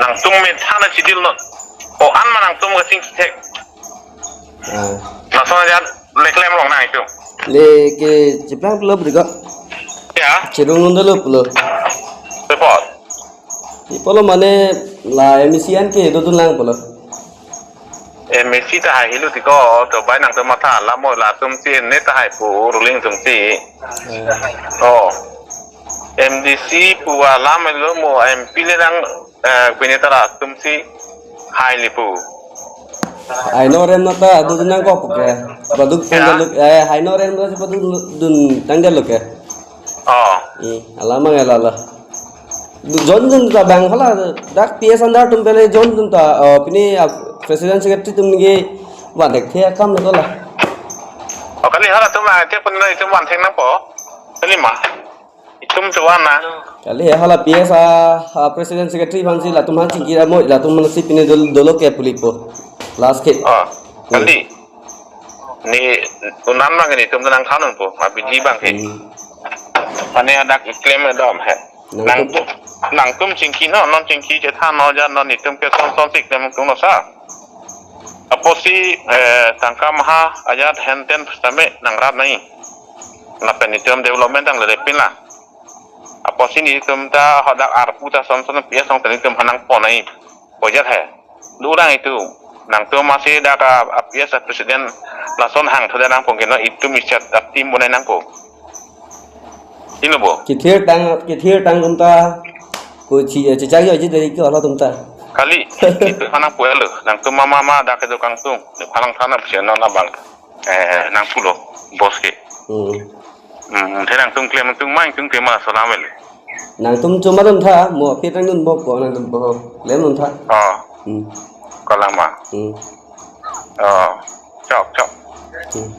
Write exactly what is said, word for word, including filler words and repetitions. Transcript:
Nangtum methan na chidil non. O an ma nangtum kachingthek. Ah. Lason ajat le klem longnang itum. Le ke cheplang pulo bri ko. Ya. Chirung nunda lo pulo. Report. Ipolo mane la M A C an ke dodun lang pulo. M A C ta hai hilo tiko, to bai nangtum matha la mo latum si ne ta hai pu ruling tum si. Eh. Oh. M D C pu alam lo mo M P le nang, eh, pine ta latum si hai li pu. Hai no rem no ta dodun nangkok ke. Paduk Ya. tanggal lo, eh, hai no rem no si paduk dun tanggal lo ke. Oh. Hmm, alamang ala la. Jon jon ta bang hala dak P S under atum pele jon jon ta, oh, pini, ah, president secretary atum ke van thekthe akam le ko la. Oh, kali hala atum, ah, te pun itum van thek nangpo. Kali ma. Itum chuan na. Kali hala P S, ah, ah, president secretary aphansi latum aphan chingki ra mo latum aphansi pini dol-, dolo ke pulipo. Last ke. Oh, Hmm. kali. Ne unan bang netum nangthan nangpo, abidi bang ke. Hmm. Mane adak klem dom he. Nangtum Nangtum, nangtum chingki no, non chingki chethan no jan non netum ke son son si klem tung no sa. Apotsi, eh, tangka maha ajat henten same nangrat nai. Lapen netum development tang le pin la. Apotsi netum ta hadak arpu ta son son P S ong ta netum hanang pon nai. Pojat he. Durang itum. Nangtum masi dak a, a P S a president lason hang thoda nangpo ke no itum ichat a team bonai nangpo. Ino bo. Kithir tang, kithir tang atum ta. Ko chi, eh, chichak yo ji dari ko hala atum ta. Kali. Itum hanang po lo. Nangtum mama ma dak kedo kangtung. Phalang thana psi non abang. Eh, nang pulo. Bos ke. Hmm. Hmm, the nangtum klem nangtum main tum klem ma salam el. Nangtum chuma dun tha, mo aphi tang dun bok ko nangtum po, klem dun tha. Oh. Hmm. Kalama. Hmm. Oh. Chok, chok. Hmm.